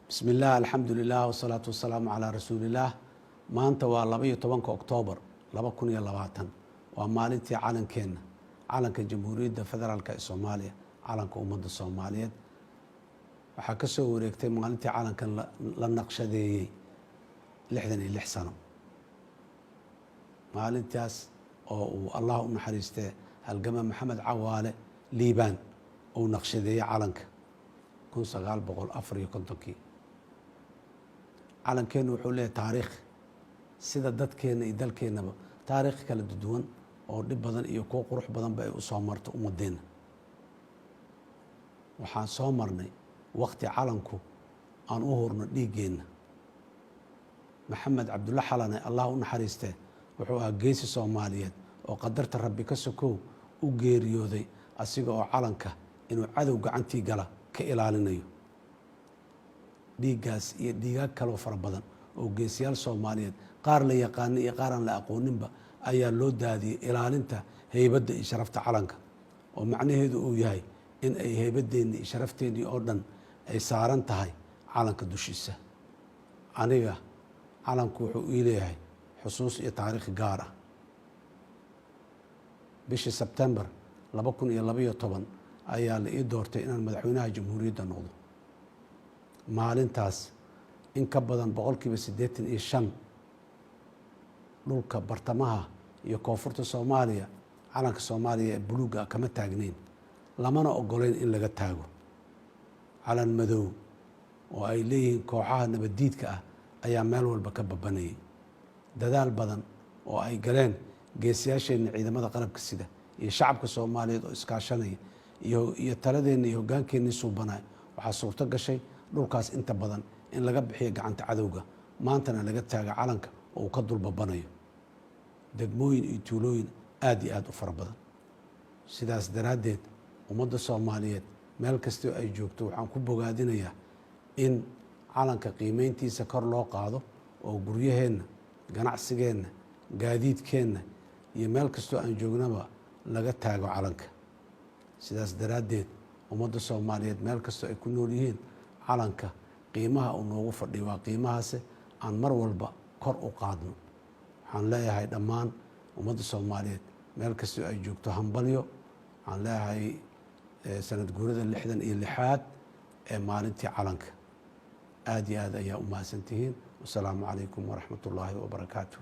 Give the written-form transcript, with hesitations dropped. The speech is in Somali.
Bismi illaah, alxamdu lilah, wasalaatu wasalaamu calaa rasuulillaah. Maanta waa 12-ka Oktoobar 2020. Waa maalintii calankeenna, calanka Jamhuuriyadda Federaalka ee Soomaaliya, calanka ummadda Soomaaliyeed. Waxaa ka soo wareegtay maalintii calankan la naqshadeeyey 66 sano, maalintaas oo uu Allah u naxariistee halgama Maxamed Cawaale Liibaan uu naqshadeeyey calanka 1954-kii. Calankeennu wuxuu leeyahay taariikh, sida dadkeenna iyo dalkeennaba taariikh kala duwan oo dhib badan iyo kuwo qurux badanba ay u soo marto ummadeenna. Waxaan soo marnay wakti calanku aan u hurno dhiiggeenna. Maxamed Cabdulla Xalane, Allah u naxariistee, wuxuu ahaa geesi Soomaaliyeed oo qadarta Rabbi ka sokow u geeriyooday asiga oo calanka inuu cadow gacantii gala ka ilaalinayo. Dhiiggaas iyo dhiigaag kaloo fara badan oo geesiyaal Soomaaliyeed, qaar la yaqaana iyo qaar aan la aqooninba, ayaa loo daadiyey ilaalinta heybadda iyo sharafta calanka, oo macnaheedu uu yahay in ay heybadeenni iyo sharafteenii oo dhan ay saaran tahay calanka dushiisa. Aniga calanku wuxuu ii leeyahay xusuus iyo taariikh gaar ah. Bishii Sebtembar 2012 ayaa la ii doortay inaan madaxweynaha jamhuuriyadda noqdo. Maalintaas in ka badan 85% dhulka bartamaha iyo koonfurta Soomaaliya calanka Soomaaliya ee buluugga kama taagnayn, lamana ogoleyn in laga taago. Calan madow oo ay leeyihiin kooxaha nabaddiidka ah ayaa meel walba ka babanayay. Dadaal badan oo ay galeen geesiyaasheenna ciidamada qalabka sida iyo shacabka Soomaaliyeed oo iskaashanaya iyo taladeenna iyo hoggaankeennii suubanay, waxaa suurto gashay dhulkaas inta badan in laga bixiyo gacanta cadowga, maantana laga taaga calanka oo uu ka dul babanayo degmooyin iyo tuulooyin aada iyo aada u fara badan. Sidaas daraaddeed, ummadda Soomaaliyeed meel kastoo ay joogto waxaan ku bogaadinayaa in calanka qiimeyntiisa kor loo qaado, oo guryaheenna, ganacsigeenna, gaadiidkeenna iyo meel kastoo aan joognaba laga taago calanka. Sidaas daraaddeed, ummadda Soomaaliyeed meel kastoo ay ku nool yihiin, calanka qiimaha uu noogu fadhiyo waa qiimahaase aan mar walba kor u qaadno. Waxaan leeyahay dhammaan ummadda Soomaaliyeed meel kastoo ay joogto hambalyo. Waxaan leeyahay sanad guurada 66aad ee maalintii calanka aada iyo aad ayaa u mahadsantihiin. Wasalaamu calaykum waraxmat ullaahi wabarakaatu.